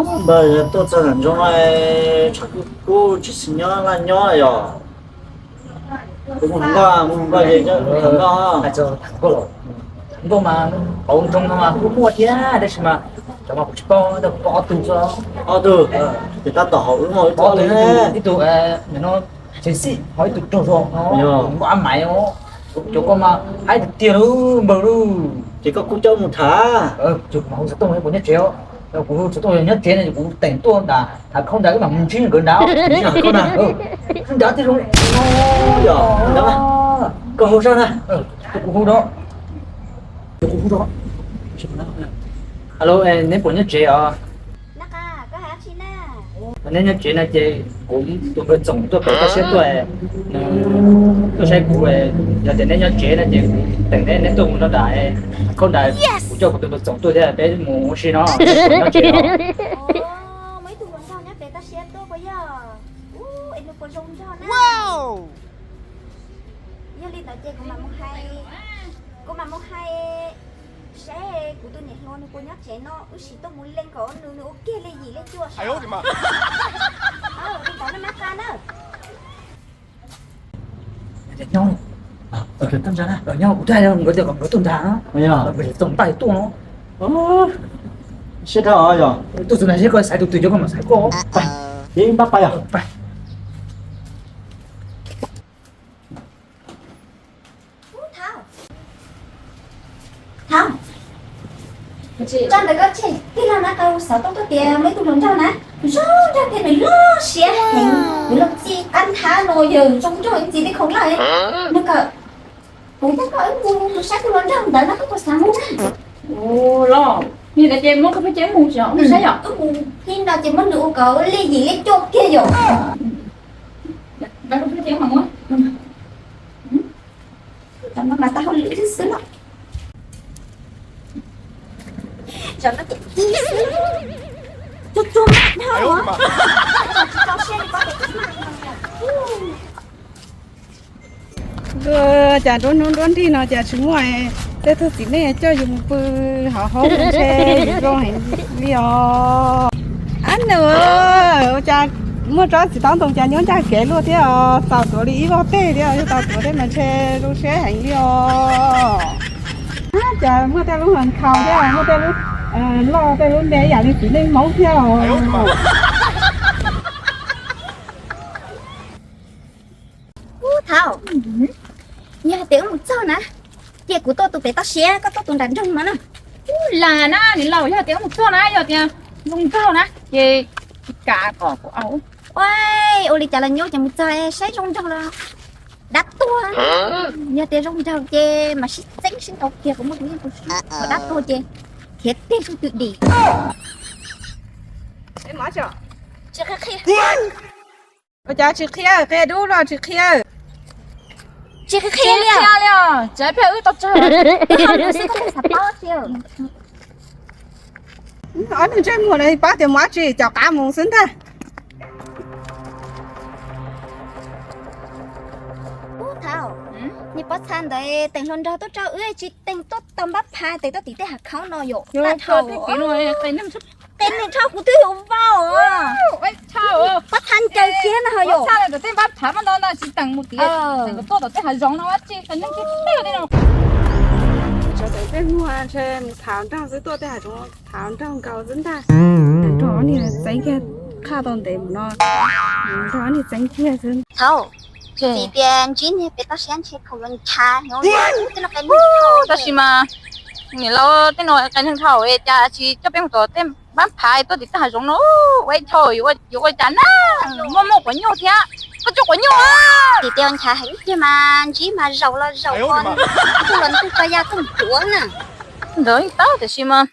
Npawg, yog tuaj txog nram nroog no, tshav kub kub tsis xis nyob laj nyob yog. Kuv mus tham nkauj, mus tham nkauj, tham nkauj. Tham nkauj mas hauv nroog no mas kuj muaj thiab tab sis mas cov mas kuv tsis paub, kuv paub ob tug xwb. Ob tug? Ces tab tom hauv wb muaj ob tug li. Ib tug no tsev xij, ho ib tug raug zog no, nkauj ab maiv os. Cov koj mas haib tiag tiag lauj npawg lauj. Ces koj kuj coj mus tham. Ces kuv mam hu xov tooj rau puas nyob tsev os. Kuv hu xov tooj yog nyob tsev no ces kuv teem tuaj nram hav khaub nrad wb mam mus ntsib nkawd nrad. Nrad tej zoo. Koj hu zaj na. Kuv hu rau. Kuv hu rau. Alo, neb puas nyob tsev os? Neb nyob tsev no ces kuv tus npawg Txoom tuaj pem toj siab tuaj, nws tuaj saib kuv. Yog tias neb nyob tsev no ces kuv teem neb, neb tuaj mus rau nram khaub nrad, kuv coj kuv tus npawg Txoom tuaj thiab peb mus ua si no. Neb puas nyob tsev os? Muaj ib tug hluas nraug nyob pem toj siab tuaj puas yog? Ub, es nws puas zoo nraug na? Yog li ntawd ces kuv mam mus hais, kuv mam mus hais seb kuv tus niam hluas nws puas nyob tsev no, wb sim tuaj mus leej kom nws, nws ua kiag li yim li cuaj saib. Li ntawd nej mab qa na. Nyob, nyob kuv thiaj nkawd tias kom nkawd tuaj nrad no, nkawd txaus npaj tuaj no. Siab dhau yog tuaj txog nrad seb koj xaiv tus twg cov koj mam xaiv koj. Ces npaj pais yog. Thaum tso ntawm koj tseg, tij laug na, koj xov tooj tuaj tias muaj ib tug hluas nraug na, zoo nraug thiab nws loj siab heev, nws loj txij qab nthab no yog zoo nraug ib txij tej khoom lawm. Nws kom kuv coj koj wb mus saib tus hluas nraug ntawd no, koj puas xav mus na? Los, yog li ces muab koj pheej coj wb mus, wb mus saib yom, wb mus ib no ces muab nws ua kom ua li yim li cuaj kiag yom. Tam no mas tau hauj lwm xwb xwb los. Tam no ces ib xwb, tsuag tsuag dhau. Cas nruab hnub nruab nrig no cas tsis muaj tej tug txiv neej coj yus mus pw hauv haub ntshe yus zoo heev li os. Ab nws, ua cas muaj tsob txiv taub ntoo cas nyuaj ncaj kev luaj thiab os, txaus tuav li ib voj teg thiab, yog tau tuav tej mas ntshe zoo siab heev li os. Cas muaj tej lub hluas nkhaus thiab, muaj tej lub loj, tej lub me ib yam li txiv neej Hmoob thiab os. Ub thaum, yog tias wb mus txog na, cia kuv tuaj tus pem toj siab, koj tuaj tus nram nroog no na. Ub lam na niam laus, yog tias wb mus txog na, yog tias zoo nraug na ces tsis kam kom kuv au. Ua, ua li cas los nyuaj, ces mus txog saib zoo nraug los dab tuag. Yog tias zoo nraug ces mam sib txeeb sib ntaus kiag, kuv muaj tus yeej tus sib, dab tuag ces khiav teg sab twm dim. Ua cas tsis qhia, qhia dub los tsis qhia? Tsis qhia li os. Tsev peb wb tau tsawg. Ob niag ntsej muag no pab tias mus dab tsi, caum qav mus xwb ntag. Ub thaum, niag pov txha ntawd teem hluas nraug tuaj rau wb, tsis teem tuaj tau npab phav, teem tuaj tim tej hav khaub no yom. Qe neeg dhau kuv twb yuav vau. Pov txha ncaws kiag na ho yom. Tsis teem mus tim, teem tuaj tom tej hav zoov no, tsis qe neeg tsis tej no. Tsov teem tej muag ntshe mus tham nraug xwb, tuaj tej hav zoov tham nraug nkaus xwb ntag. Nrog ob niag txeeb kiag, qhaj tau ntev mus no, nrog ob niag txeeb kiag xwb. Thaum, txiv tias ntsib niag pem toj siab ntshe khoom yuav ncha heev, tej no qe neeg dhau. Tab sis mas niam laus, tej no qe neeg dhau, cas tsis coj peb mus tom tej npab phav tuaj tim tej hav zoov no ua ib thau, yuav ua cas na? Muaj muaj quav nyuj thiab, koj tsuj quav nyuj. Txiv tias ncha heev tiag mas ntsib mas zaum los zaum, ib tug los ntug tso ya kooj duav na. Ntawd yeej tau, tiam sis mas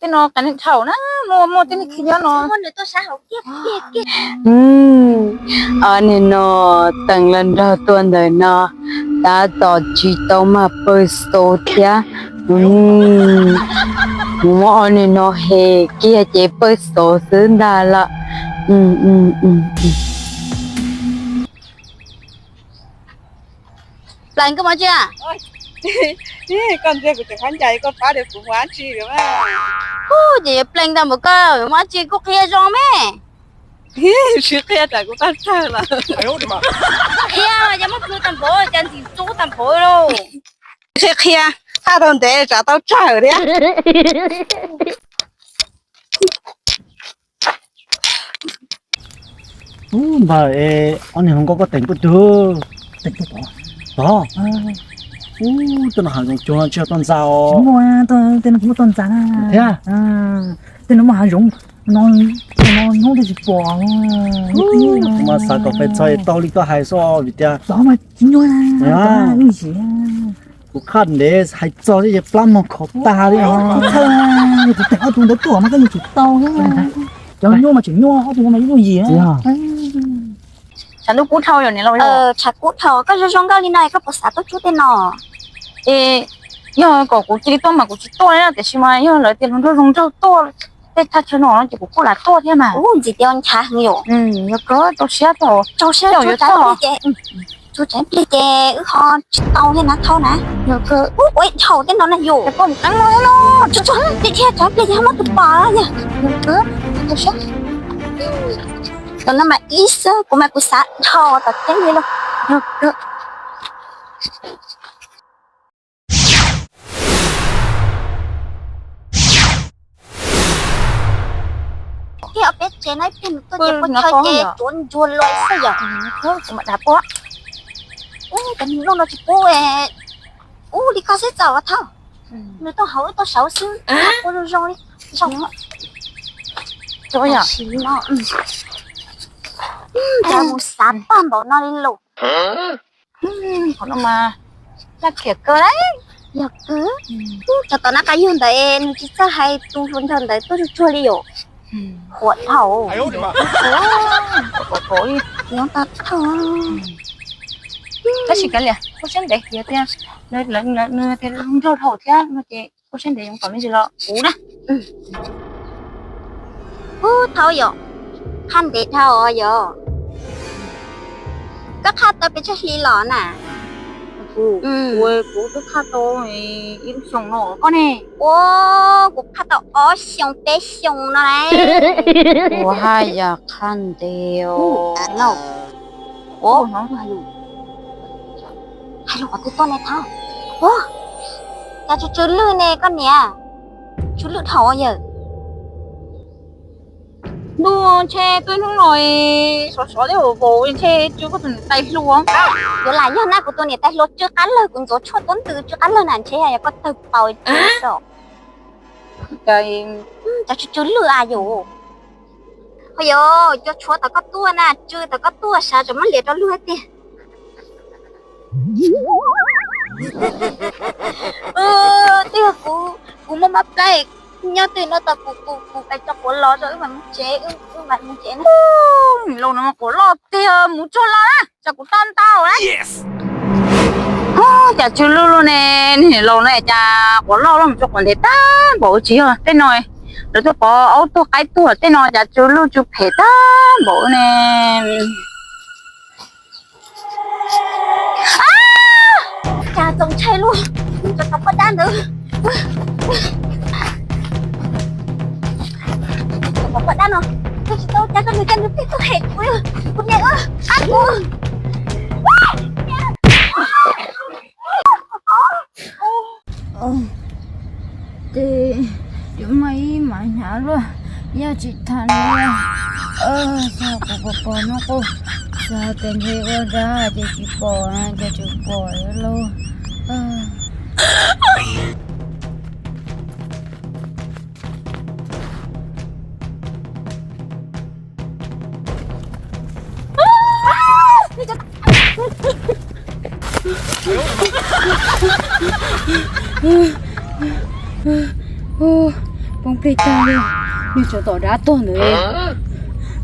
tej no qe neeg dhau na, muaj muaj tej neeg khi nyob no. Ob niag no teem los nrog tuaj ntawm no, tab tom tsis tau mag pawg xo thiab. Mus muab ob niag no hem kiag ces pawg xo xwb ntag lawm. Plaws koj mus tsi a? Koj ntsia kuv tseem khaub ncaws koj pab tias kuv mus dab tsi lawm mas. Ces yuav plees ntau npaum koj yuav mus dab tsi kuj qhia zoo me. Sib qhia tsam kuv tau tsawg lawm. Qhia mas yog muab plhu tag npaum cas ntxim ntxub tag npaum lauj. Qhia qhia, thaj tau ntev tsam tau tsawg thiab. Ub, npawg, ob niag hluas nkauj koj teem kuj tug. Tod, ub, tej no hav zoov cuag tsis yog toj ntxas os. Tej no kuj muaj toj ntxas na. Thiab tej no muaj hav zoov no, no hnub twb tsis pom. Mas xav kom pes txog es tau li koj hais xwb vim tias tod mas tsis nyuaj na, yeej yim. Kuv qhaj ntev hais txog ces plab mog khov tag li os. Txhawj, yog tus teem ob tug ntawd tuaj mas koj yeej tsis tau thiab. Cov nyuaj mas tseem nyuaj, ob tug mas yeej yim. Tshav ntuj kub dhau yom niam laus? Tshav kub dhau, koj zoo zoo nkauj li no koj puas xav tuaj cuab tej no? Es yog kom kuv cia li tuaj mas kuv tsis tuaj li, tiam sis mas yog lawv tias hluas nraug zoo nraug tuaj tej thaj chaw no ces kuv kuj lam tuaj thiab mas. Ub, ntxim tias nchav heev yom. Yog kawg, rau siab tau, rau siab yuav tau ces, tsuas tsam ib pliag ces wb ho tsis tau thiab na, thauj na. Yog kawg, ub, ua ib dhau tej no na yom. Koj mus qeeb no no, tsuas tsuas ib pliag thiab, tsam ib pliag ces ho muab tus pom yog. Yog kawg, rau siab. Tam no mas ib xwb kuv mas kuv xav dhau tom tseeb li lauj. Yog kawg. Thiab ob peb tsev no ib pliag nws tuaj ces puas chaw ces tsuav ntsuag luaj xwb yom. Kuv mam dav pua. Ub, cov niag nplooj no tsis pub. Ub, li koj xwb txaus thauj. Nws tuaj hauv wb tuaj saud xwb, pua zoo zoo li. Zoo no. Cas mus xav paj npaum no li lauj. Qhov no mas laj khiam kawg lauj. Yog kawg. Tsov tom nab qa yug ntawd nws tsis txawj hais tus hluas nraug ntawd tuaj tsuag tsuag li yom. Huam dhau. Yoov tau thauj. Tab sis kav liam, koj siab ntev tiag tiag, nws tias nrog dhau thiab no ces koj siab ntev yoov tom me ntsis los kuv na. Ub, thauj yom, qhaj ntev dhau os yom. Koj qhaj tau pes tsawg hli los na? Kuv, kuv twb qhaj tau ib lub xyoos no koj ne. Ua, kuv qhaj tau ob xyoos peb xyoos no lauj. Kuv haj yam qhaj ntev os. Ua, hais lus qhov twg tuaj ne thab. Ua, cas tsw tsw lwj ne koj niam. Tsw lwj dhau yawm. Ntuj, ntshe twb hnub no sov sov thiab vau vau, ntshe tsw koj tus niam tais hluas. Yuav lam yog na, kuv tus niam tais hluas tsw qab lawg, kuv ntxuav tshuaj tuab ntws tsw qab lawg na, ntshe yog koj tawg paus tsw so. Cas tsw tsw lwj a yus. Ho yog cua tshuav tom koj tuaj na, tsw tom koj tuaj sav tseem muab liam rau lwj tiag. Twb yog kuv, kuv muaj mab plaib nyob twg no tau kuv, kuv kuv pais tso quav los rau wb mam mus tsev, wb mam mus tsev na. Niam laus no mas quav loj tiag, mus tsuag los na, tsam kuv tau ntau na. Cas tsw lwj lwj ne, niam laus no cas quav loj loj mus tso quav ntev tag npaum, tsis yog tej no lawv tuaj pov aub tuaj qaib tuaj, tej no cas tsw lwj tsw phem tag npaum ne. Cas txaus ntshai luaj, txaus poj dab ntawd. Txaus poj dab no, tsis tau cas koj nws cas nws pheej tuaj hem kuv, kuv niam, qab kuv. Ces yuav muaj ib mam hnyav luaj, yaj tsis tham li. Xyov kuv puas pom no quj, xyov tes ntshe ua dab ces tsis pom, ces tsis pom lauj. Poob plig tag li, niag tsov tom dab tuag ntawd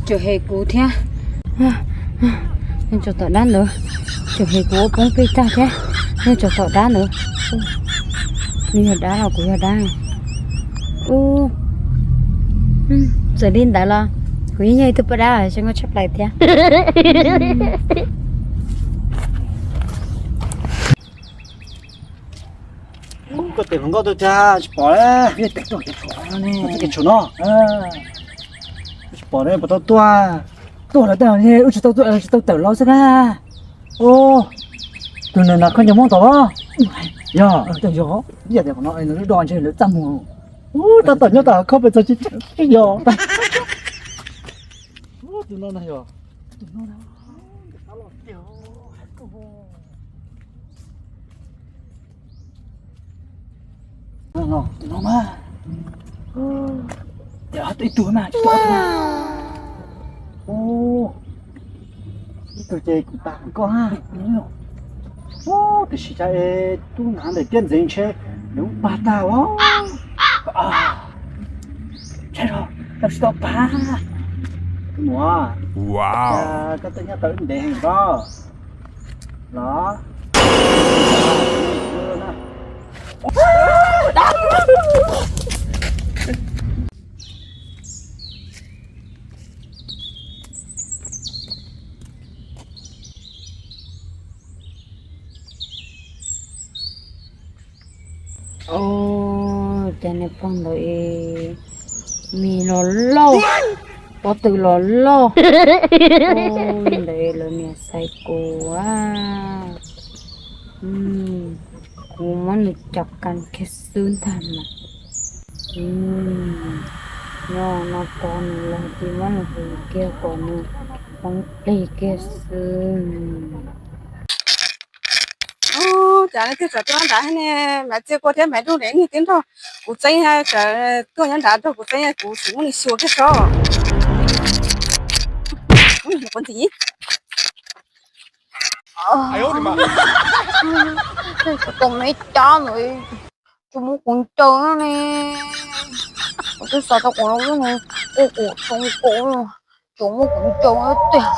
tseem hem kuv thiab. Niag tsov tom dab ntawd tseem hem kuv ua poob plig tag thiab. Niag tsov tom dab ntawd, nws yog dab los kuv yog dab? Ub, txawm li ntawd los kuv yeej yog ib tug poj dab zoo nkauj tshaj plaws thiab. Tuaj tim hluas nkauj tuaj tiag tsis pom. Txoj kev tshuam no tsis pom ne, puas tau tuaj? Tuaj lawm, wb tsis tau tuaj, tsis tau tawm los xwb na. Tus nws na khaub ncaws Hmoob tom los? Yog, yog, ib yam tias qhov no lawv do ntshe lawv txaj muag. Tab tom nyob tom khau pes txog tsis yog. Tus no na yog. Tus no mas, ib tug na, ib tug ces kuv tas koj na. Tiam sis cas es tub hnav ntawm tiab ntxeev ntshe nws pag tag os. Tsaib zog, tau tsis tau pag. Tus muam, koj twb nyob tau ib ntev heev koj los. Ua cas niag pog ntawd es mis los loj, pob tw los loj. Ntawd lawv niag xaiv kuv a. Kuv muab nws cov kas kiag xwb ntag mas. Nyob no tos nws los ces muab nws hu kiag kom nws poob plig kiag xwb. Cas nej thiaj tsam tuaj nyob nrad ne? Maiv Txiaj Kua thiab Maiv Dub Dev niag tib nrog kuv txeeb, tsam tuaj nyob nrad nrog kuv txeeb, kuv tsis muab nws xyuas kiag tso. Ntxiv, kuv tus me cab ntawd, tsis muab kuv ncaws ne. Kuv twb xav tau kuv los ub nws ua kuv txoos kaum, tsuas muab kuv ncaws tiag.